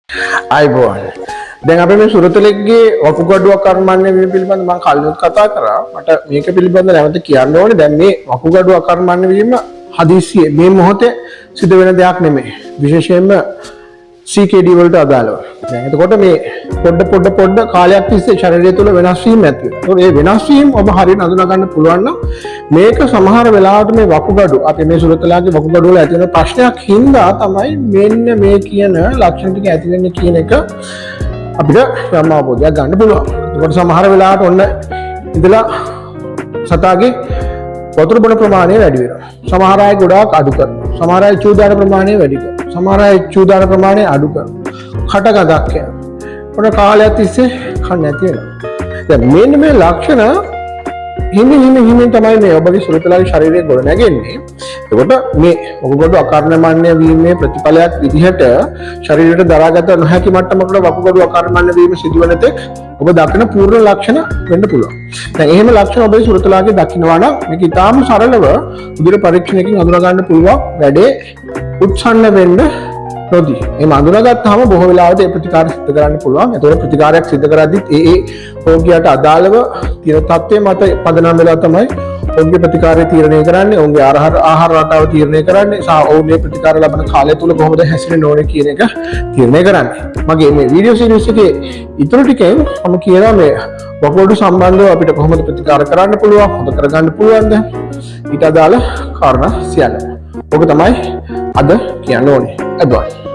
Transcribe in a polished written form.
ආයුබෝවන්. දැන් අපි මේ සුරතලෙක්ගේ වකුගඩුවක් අකර්මණ්‍ය වීම පිළිබඳ මම කලිනුත් කතා කරා. මට මේක පිළිබඳ නැවත කියන්න ඕනේ. දැන් මේ වකුගඩුව අකර්මණ්‍ය වීම හදිස්සියේ මේ මොහොතේ සිදු වෙන දෙයක් නෙමෙයි. විශේෂයෙන්ම CKD වලට අදාළව. දැන් එතකොට මේ පොඩ පොඩ පොඩ කාලයක් තිස්සේ ශරීරය තුළ වෙනස් වීම ඇති වෙනවා. ඒතකොට මේ වෙනස් වීම ඔබ හරියට අඳුනා ගන්න පුළුවන් නම් මේක සමහර වෙලාවට මේ වකුගඩු අපි මේ සුරතලාගේ වකුගඩු වල ඇති වෙන ප්‍රශ්නයක් හින්දා තමයි මෙන්න මේ කියන ලක්ෂණ ටික ඇති වෙන්නේ කියන එක අපිට යම් අවබෝධයක් ගන්න පුළුවන්. එතකොට සමහර වෙලාවට ඔන්න ඉඳලා සතාගේ වතුර බොන ප්‍රමාණය වැඩි වෙනවා. සමහර අය ගොඩාක් අඩු කරනවා. සමහර අය චූ දාන ප්‍රමාණය වැඩි කරනවා. සමහර අය චූ දාන ප්‍රමාණය අඩු කරනවා. කට ගඳක් යනවා. ඔන්න කාලයක් තිස්සේ කන්න නැති වෙනවා. දැන් මෙන්න මේ ලක්ෂණ හිමින් හිමින් හිමින් තමයි මේ ඔබගේ සුරතලාගේ ශරීරය ගොඩ නැගෙන්නේ. එතකොට මේ වකුගඩු අකර්මණ්‍ය වීමේ ප්‍රතිඵලයක් විදිහට ශරීරයට දරාගත නොහැකි මට්ටමකට වකුගඩු අකර්මණ්‍ය වීම සිදුවන තෙක් ඔබ දකින පූර්ණ ලක්ෂණ වෙන්න පුළුවන්. දැන් එහෙම ලක්ෂණ ඔබේ සුරතලාගේ දකිනවා නම් මේක ඉතාම සරලව උදර පරීක්ෂණයකින් අඳුනා ගන්න පුළුවන් වැඩේ උත්සන්න වෙන්න නොදී. එහෙම අඳුනාගත්තාම බොහෝ වෙලාවට ඒ ප්‍රතිකාර සිදු කරන්න පුළුවන්. එතකොට ප්‍රතිකාරයක් සිදු කරද්දිත් ඒ ඒ රෝගියාට අදාළව තියෙන තත්ත්වය මත පදනම් වෙලා තමයි ඔවුන්ගේ ප්‍රතිකාරය තීරණය කරන්නේ, ඔවුන්ගේ ආහාර ආහාර රටාව තීරණය කරන්නේ සහ ඔවුන් මේ ප්‍රතිකාර ලබන කාලය තුල කොහොමද හැසිරෙන්න ඕනේ කියන එක තීරණය කරන්නේ. මගේ මේ වීඩියෝ සීරීස් එකේ ඉතුරු ටිකෙන් මම කියනවා මේ වකුගඩු සම්බන්ධව අපිට කොහොමද ප්‍රතිකාර කරන්න පුළුවන්, හොඳ කරගන්න පුළුවන්ද ඊට අදාළ කාරණා සියල්ල. ඔක තමයි අද කියන්න ඕනේ. අදවයි.